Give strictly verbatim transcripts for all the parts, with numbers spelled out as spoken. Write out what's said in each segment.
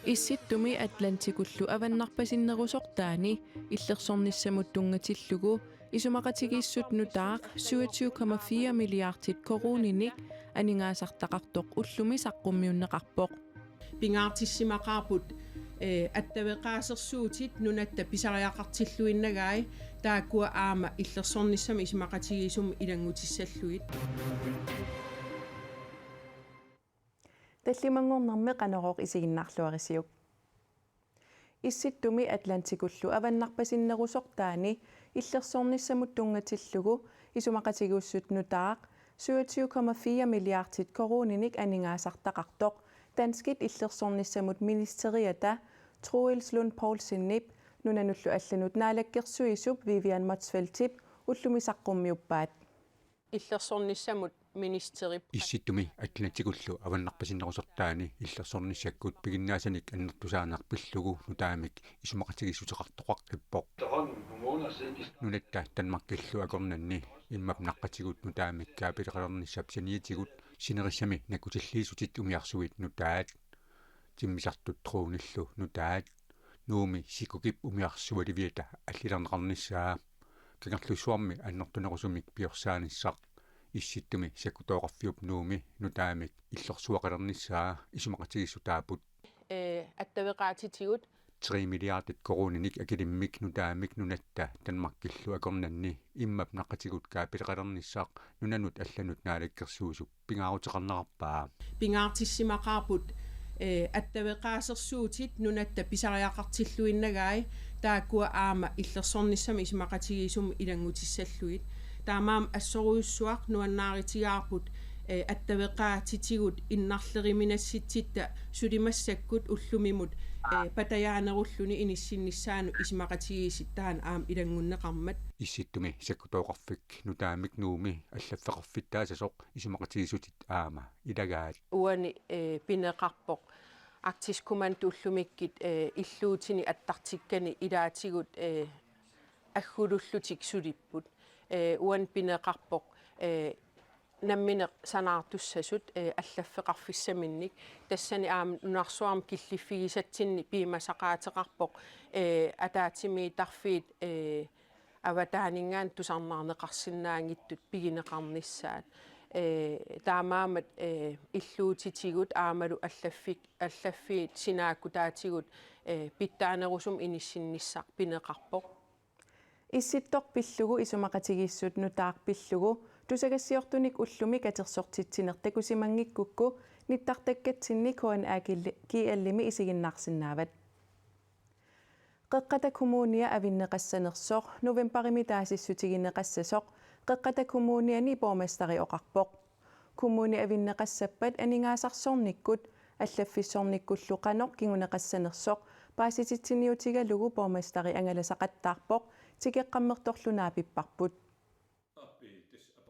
Issittumi Atlantikullu avannarpasinnerusortaani illersornissamut tunngatillugu isumaqatigiissut nutaaq syvogtyve komma fire milliardit koruuninik aningaasartaqartoq ullumi saqqummiunneqarpoq. Pingaartissimaqaarput, eh, attaveqaasersuutit nunatta pisariaqartilluinnagai taakkua aamma illersornissamut isumaqatigiissumut ilanngutissallugit. Tallimanngornermi Qanorooq isiginnaarluarisiuk. Issittumi Atlantikullu avannarpasinnerusortaani illersornissamut tunngatillugu isumaqatigiissut nutaaq syvogtyve komma fire milliardit koruuninik aningaasartaqartoq danskit illersornissamut ministeriata Troels Lund Poulsenip nunanullu allanut naalakkersuisup Vivian Motzfeldtip ullumi saqqummiuppaat. Illersornissamut ministerip Issittumi Atlantikullu avannarpasinnerusortaani illersornissakkut piginnaasanik annertusaaneq pillugu nutaamik isumaqatigiissuteqartoqaqqippoq. Nunatta Danmarkillu akornanni immap naqqatigut nutaamik kaapileqalernissap saniatigut sinerissami nakkutilliisutit umiarsuit nutaat. Timmisartut Troelsip nutaat. Nuummi Sikkukip umiarsualiviata allilerneqarnissaa. Kangerlussuarmi annertunerusumik piorsaanissaq. Issittumi sakkutooqarfiup Nuummi nutaamik illersuaqalernissaa isumaqatigiissutaapput. Eh, attaveqaatitigut. Tre milliardit koruuninik akilimmik nutaamik nunatta Danmarkillu akornanni immap naqqatigut kaapileqalernissaq nunanut allanut naalakkersuisup pingaaruteqarnerarpaa. Pingaartissimaqaarput, eh, attaveqaasersuutit nunatta pisariaqartilluinnagai taakkua aamma illersornissamut isumaqatigiissumut ilanngutissallugit. Taamaammat assorujussuaq nuannaarutigaarput, eh, attaveqaatitigut innarleriminassitsitta suli massakkut ullumimut, eh, patajaanerulluni inissinnissaanut isumaqatigiissut taanna aamma ilanngunneqarmat. Issittumi sakkutooqarfik nutaamik Nuummi allaffeqarfittaasasoq isumaqatigiissutit aamma ilagaat. Uani, eh, pineqarpoq Arktisk Kommando ullumikkut, eh, illuutini attartukkani ilaatigut, eh, aggulullutik sulipput. Eh, uani pineqarpoq, eh, nammineq sanaartussasut, eh, allaffeqarfissaminnik. Tassani aamma nunarsuarmi killiffigisatsinni piumasaqaateqarpoq, eh, ataatsimiittarfiit, eh, avataaninngaanniit tusarnaarneqarsinnaanngitsut pigineqarnissaat. Eh, taamaammat, eh, illuutitigut aammalu allaffik-, allaffiit sinaakkutaatigut, eh, pitsaanerusumik inissinnissaq pineqarpoq. Issittoq pillugu isumaqatigiissut nutaaq pillugu tusagassiortunik ullumi katersortitsineq takusimanngikkukku nittartakkatsinni K N A G L-imi isiginnaarsinnaavat. Qeqqata Kommunia avinneqassanersoq novembarimi taasissutigineqassasoq Qeqqata Kommuniani borgmesteri oqarpoq. Kommuni avinneqassappat aningaasarsornikkut allaffissornikkullu qanoq kinguneqassanersoq paasititsiniutigalugu borgmesteri angalasaqattaarpoq tikeqqammertorlu naapipparput.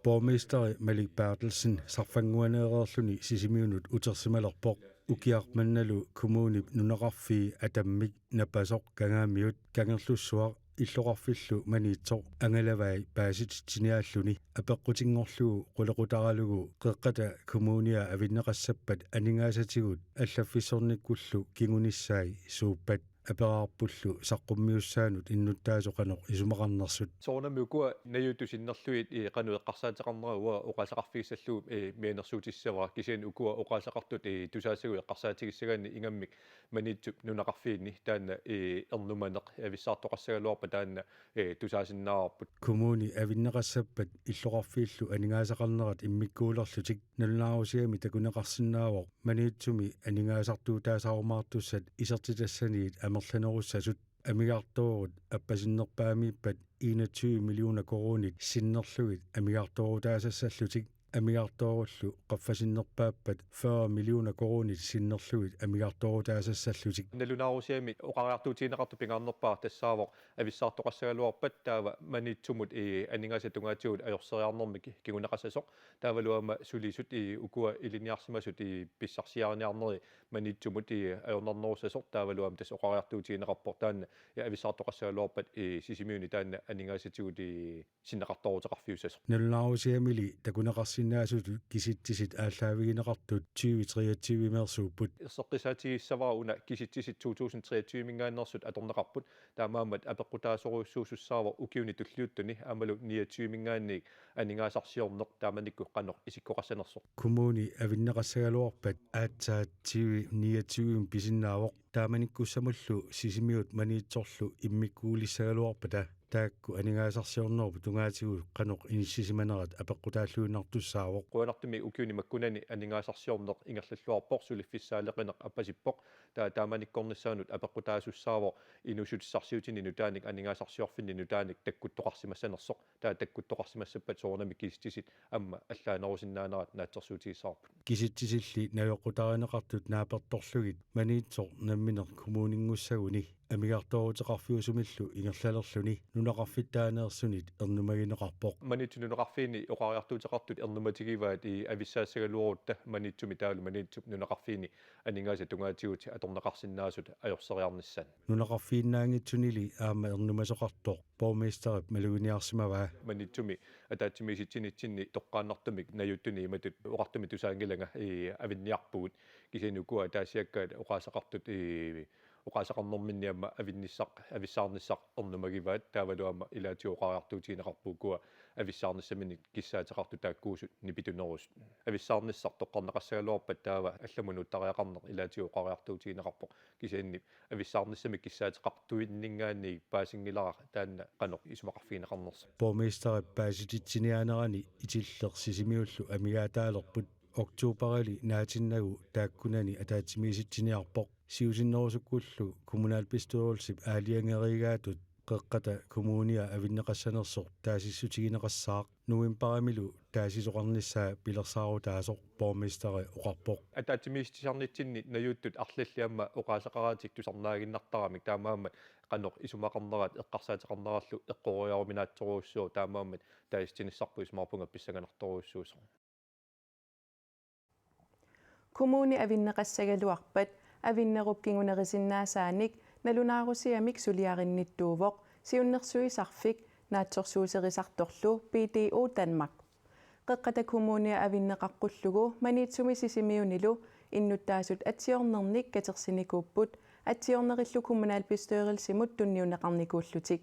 Borgmesteri Malik Berthelsen sarfannguaneereerluni Sisimiunut utersimalerpoq. Ukiaq mannalu kommunip nunaqarfii atammik napasoq Kangaamiut Kangerlussuaq illoqarfillu Maniitsoq angalavai paasititsiniaalluni apeqqutinngorlugu qulequtaralugu Qeqqata Kommunia avinneqassappat aningaasatigut allaffissornikkullu kingunissai suuppat. Aperaarpullu saqqummiussaanut innuttaasoq qanoq isumaqarnersut. Soorunami ukua najuuttut sinnerlugit, eh, qanoq eqqarsaateqarnera uanga oqaaseqarfigissallugu, eh, mianersuutissavara, kisianni ukua oqaaseqartut, eh, tusaasagut eqqarsaatigissagaanni ingammik Maniitsup nunaqarfiini taanna, eh, ernumaneq avissaartoqassagaluarpat taanna, eh, tusaasinnaavarput. Kommuni avinneqassappat illoqarfiillu aningaasaqarnerat immikkuulerlutik nalunaarusiami takuneqarsinnaavoq Maniitsumi aningaasartuutaasarumaartussat isertitassaniit amerlanerussasut. Amigartoorut appasinnerpaamiippat enogtyve millioner koruunit sinnerlugit amigartoorutaasassallutik, amigartoorullu qaffasinnerpaappat fyrre millioner koruunit sinnerlugit amigartoorutaasassallutik. Nalunaarusiami oqariartuutigineqartoq pingaarnerpaaq tassaavoq avissaartoqassagaluarpat taava Maniitsumut, eh, aningaasat tungaatigut ajorseriarnermik kinguneqassasoq. Taavalu aamma sulisut, eh, ukua ilinniarsimasut, eh, pissarsiariniarneri Maniitsumut, eh, ajornarnerussasoq taavalu aamma tassa oqariartuutigineqarpoq taanna, eh, avissaartoqassagaluarpat, eh, Sisimiuni taanna aningaasatigut, eh, sinneqartooruteqarfiussasoq. Nalunaarusiamili takuneqars- Innaasutut kisitsisit aallaavigineqartut tyve treogtyve-meersuupput. Erseqqissaatigissavarput una kisitsisit to tusind treogtyve-minngaanneersut atorneqarput. Taamaammat apeqqutaasorujussuusussaavoq ukiuni tulliuttuni aammalu niogtyve-minngaanniit aningaasarsiorneq taamanikkut qanoq isikkoqassanersoq. Kommuni avinneqassagaluarpat aatsaat tyve niogtyve pisinnaavoq. Taamanikkussamullu Sisimiut Maniitsorlu immikkuulissagaluarpata taakku aningaasarsiornerup tungaatigut qanoq inissisimanerat apeqqutaalluinnartussaavoq. Qujanartumik ukiuni makkunani aningaasarsiorneq ingerlalluarpoq, suliffissaaleqineq appasippoq. Taa-, taamanikkornissaanut apeqqutaasussaavoq inuussutissarsiutini nutaanik aningaasarsiorfinni nutaanik takkuttoqarsimassanersoq. Taa takkuttoqarsimassappat soorunami kisitsisit aamma allaanerusinnaanerat naatsorsuutigissavarput. Kisitsisilli najoqqutarineqartut naapertorlugit Maniitsoq nammineq kommuninngussagunik amigartooruteqarfiusumillu ingerlalerluni nunaqarfittaaneersunit ernumagineqarpoq. Maniitsup nunaqarfiini oqariartuuteqartut ernumatigivaat i avissaassagaluarutta Maniitsumi taavalu Maniitsup nunaqarfiini aningaasat tungaatigut atorneqarsinnaasut ajorseriarnissaat. Nunaqarfiinnaanngitsunili aamma ernumasoqartoq borgmesterip maluginiarsimavaa. Maniitsumi ataatsimiisitsinitsinni toqqaannartumik najuuttuni imatut oqartumik tusaanngilanga i avinniarpugut. Kisianni ukua ataasiakkaat oqaaseqartut i oqaaseqarnerminni aamma avinnissaq, avissaarnissaq ernumagivaat, taavalu aamma ilaatigut oqariartuutigineqarpoq ukua avissaarnissaminik kissaateqartut taakkuusut nipitunerusut. Avissaarnissaq toqqarneqassagaluarpat taava allamut nuuttariaqarneq ilaatigut oqariartuutigineqarpoq. Kisianni avissaarnissamik kissaateqartuinninngaanniit paasinngilara taanna qanoq isumaqarfigineqarnersoq. Borgmesterip paasititsiniaanerani Itilleq Sisimiullu amigaataalerput. Oktoberili naatinnagu taakkunani ataatsimiisitsiniarpoq. Siusinnerusukkullu kommunalbestyrelsip aalajangereeraatut Qeqqata Kommunia avinneqassanersoq taasissutigineqassaaq. Novembarimilu taasisoqarnissaa pilersaarutaasoq borgmesteri oqarpoq. Ataatsimiisitsisarnitsinni najuuttut arlallit aamma oqaaseqaratik tusarnaaginnartaramik, taamaammat qanoq isumaqarnerat eqqarsaateqarnerallu eqqoriaruminaatsorujussuuvoq, taamaammat taasissinissarput isumaqarpunga pissanganartorujussuusoq. Kommuni avinneqassagaluarpat avinnerup kingunerisinnaasaanik nalunaarusiamik suliarinnittuuvoq siunnersuisarfik naatsorsuuserisartorlu B D O Danmark. Qeqqata Kommunia avinneqaqqullugu Maniitsumi Sisimiunilu innuttaasut atsiornernik katersinikuupput, atsiornerillu kommunalbestyrelsimut tunniunneqarnikuullutik.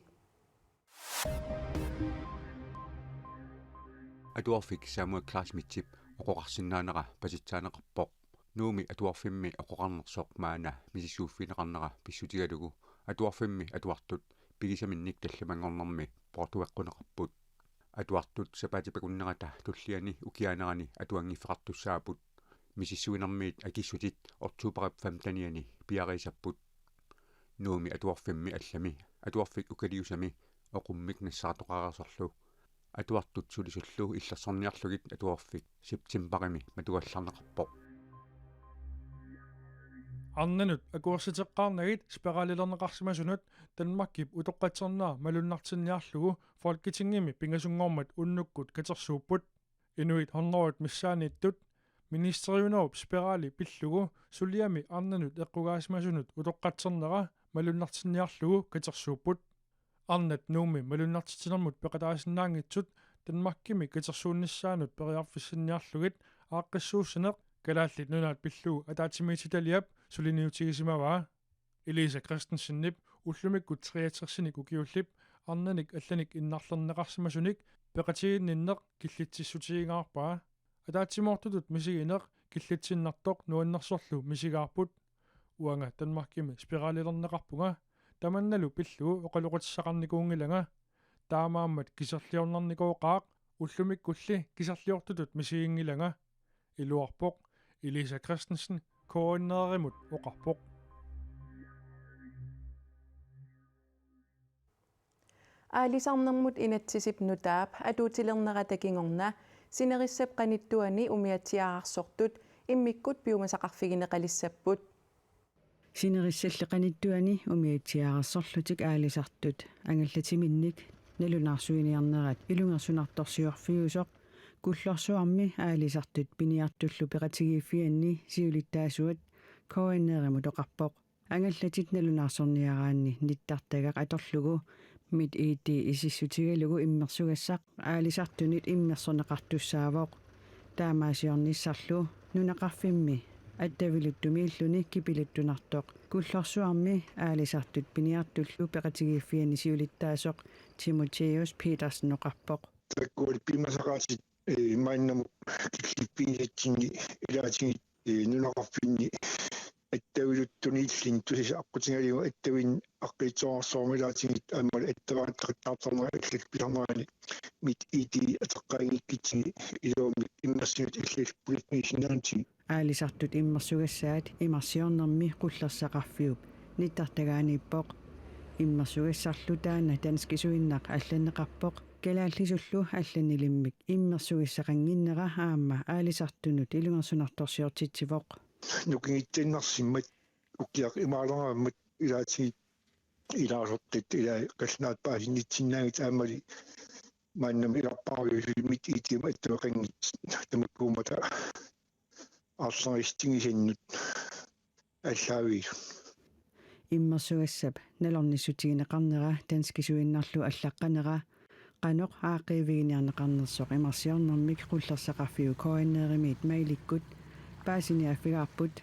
Atuarfik Samuel Kleinschmidtip oqoqarsinnaanera pasitsaaneqarpoq. Nuummi atuarfimmi oqoqarnersoq maanna misissuiffigineqarnera pissutigalugu atuarfimmi atuartut pigisaminnik tallimanngornermi poortueqquneqarput. Atuartut sapaatip akunnerata tulliani ukiaanerani atuanngiffeqartussaapput. Misissuinermiit akissutit oktoberip femtenianni piareersapput. Nuummi atuarfimmi allami, atuarfik ukaliusami oqummik nassaartoqareersorlu. Atuartut sulisullu illersorniarlugit atuarfik septembarimi matugallarneqarpoq. Arnanut akuersiteqqaarnagit spiralilerneqarsimasunut Danmarkip utoqqatsernera malunnartinniarlugu Folketingimi pingasunngormat unnukkut katersuupput. Inuit hundredet missaanniittut ministeriunerup spirali pillugu suliami arnanut eqqugaasimasunut utoqqatsernera malunnartinniarlugu katersuupput. Arnat Nuummi malunnartitsinermut peqataasinnaanngitsut Danmarkimi katersuunnissaannut periarfissinniarlugit aaqqissuussineq Kalaallit Nunaat pillugu ataatsimiititaliap suliniutigisimavaa. Elisa Christensenip ullumikkut treogtresinik ukiullip arnanik allanik innarlerneqarsimasunik peqatiginninneq killitsissutigigaarpaa. Ataatsimoortutut misigineq killitsinnartoq nuannersorlu misigaarput. Uanga Danmarkimi spiralilerneqarpunga, tamannalu pillugu oqaloqatissaqarnikuunngilanga. Taamaammat kiserliornarnikooqaaq, ullumikkulli kiserliortutut misiginngilanga, iluarpoq Elisa Christensen K N R-imut oqarpoq. Aalisarnermut inatsisip nutaap atuutilernerata kingorna sinerissap qanittuani umiatsiaararsortut immikkut piumasaqarfigineqalissapput. Sinerissalli qanittuani umiatsiaararsorlutik aalisartut angallatiminnik nalunaarsuiniarnerat ilungersunartorsiorfiusoq Kullorsuarmi aalisartut piniartullu peqatigiiffianni siulittaasuat K N R-imut oqarpoq. Angallatit nalunaarsorniaraanni nittartagaq atorlugu MitID isissutigalugu immersugassaq aalisartunit immersorneqartussaavoq. Taamaasiornissarlu nunaqarfimmi attaviluttumiilluni kipiluttunartoq Kullorsuarmi aalisartut piniartullu peqatigiiffianni siulittaasoq Timotheus Petersen oqarpoq. Taakkualu piumasaqaatit, ee, maannamut killiffigisatsinni ilaatigut, ee, nunaqarfinni attaviluttuniilluni tusisa aqqutigalugu attavinnut aqqissuarsuarmi ilaatigut aammalu attaveqattaartarnerat allatut pisarnerani MitID atoqqaanngikkutsigit iluamik immersunut allallu pulisimiisinnaanatsigit. Aalisartut immersugassaat imarsiornermi qullersaqarfiup nittartagaaniippoq. Immersugassarlu taanna danskisuinnaq allanneqarpoq. Kalaallisullu allanilimmik immersugassaqannginnera aamma aalisartunut ilungersunartorsiortitsivoq. Nukingitsiinnarsimmat ukiaq imaaleraammat ilaatigut ilaasortat ilai qallunaatut paasinnitsisinnaagit aammali maannamut ilarpaarujussuit MitID-mut attaveqanngitsut tamakkuummata arlaatigisannut allaavigisut. Immersugassap nalornissutigineqarnera danskisuinnarlu allaqqanera qanoq aaqqiiviginiarneqarnersoq imarsiornermik qullersaqarfiup K N R-imiit mailikkut paasiniaaffigaarput,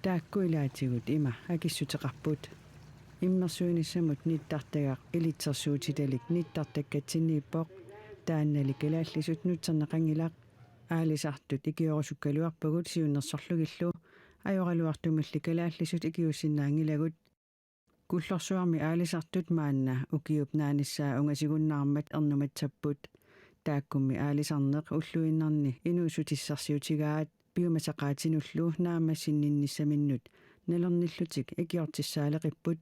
taakku ilaatigut ima akissuteqarput. Immersuinissamut nittartagaq ilitsersuutitalik nittartakkatsinniippoq, taannali kalaallisut nutserneqanngilaq. Aalisartut ikiorusukkaluarpagut siunnersorlugillu, ajoraluartumilli kalaallisut ikiuussinnaanngilagut. Kullorsuarmi aalisartut maanna ukiup naanissaa ungasigunnaarmat ernumatsapput. Taakkummi aalisarneq ulluinnarni inuussutissarsiutigaat piumasaqaatinullu naammassinninnissaminnut nalornillutik ikiortissaaleqipput.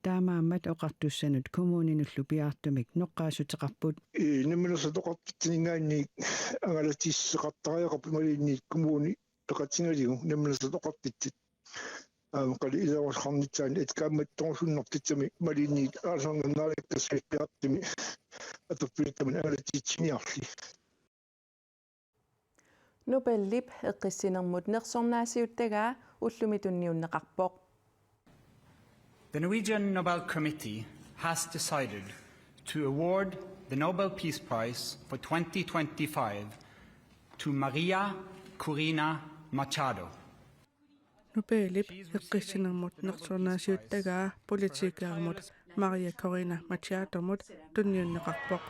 Taamaammat oqartussanut kommuninullu piaartumik noqqaassuteqarput. Ee, Namminersorlutik Oqartitsininngaanniit angalatissaqartariaqarput imaluunniit kommuni peqatigalugu Namminersorlutik Oqartitsisut. Aamma qali ilerussaqarnissaanni atkaammat torusunnertitsami imaluunniit aalisarnernaaleqqassuit piaartumik atorfilittamut angalatitsiniarli. Nobelip eqqissinermut nersornaasiuttagaa ullumi tunniunneqarpoq. The Norwegian Nobel Committee has decided to award the Nobel Peace Prize for twenty twenty-five to Maria Corina Machado. Nobelip eqqissinermut nersornaasiuttagaa politikerimut Maria Corina Machadomut tunniunneqarpoq.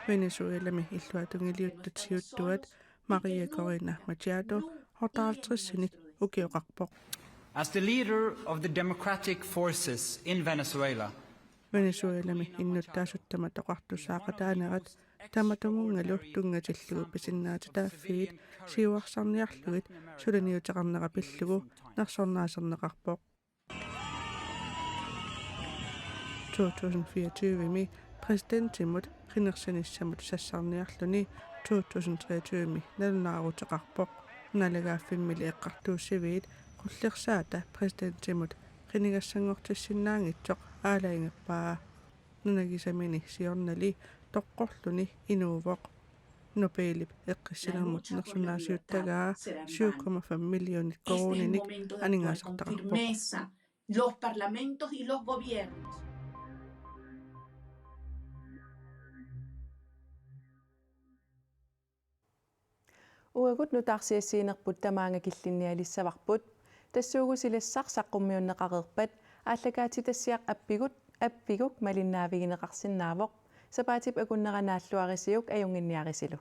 Venezuelami illuatungiliuttut siuttuat Maria Corina Machado otteoghalvtredsinik ukioqarpoq. As the leader of the democratic forces in Venezuela, Venezuelami innuttaasut tamat oqartussaaqataanerat tamatumunngalu tunngatillugu pisinnaatitaaffiit siuarsarniarlugit suliniuteqarnera pillugu nersornaaserneqarpoq. To tusind fireogtyve-mi præsidentimut qinersinissamut sassarniarluni to tusind treogtyve-mi nalunaaruteqarpoq. Naalagaaffimmili eqqartuussiviit qullersaata præsidentimut qinigassanngortissinnaanngitsoq aalajangerpaa. Nunagisamini siornali toqqorluni inuuvoq. Nobelip eqqissinermut nersornaasiuttagaa syv komma fem millionit koruuninik aningaasartaqarpoq. Los parlamentos y los gobiernos. Uagut nutaarsiassiinerput tamaanga killinnialissavarput. Tassuugu silassaq saqqummiunneqareerpat aallakaatitassiaq appigut, appiguk malinnaavigineqarsinnaavoq. Sapaatip akunnera naalluarisiuk ajunnginniarisilu.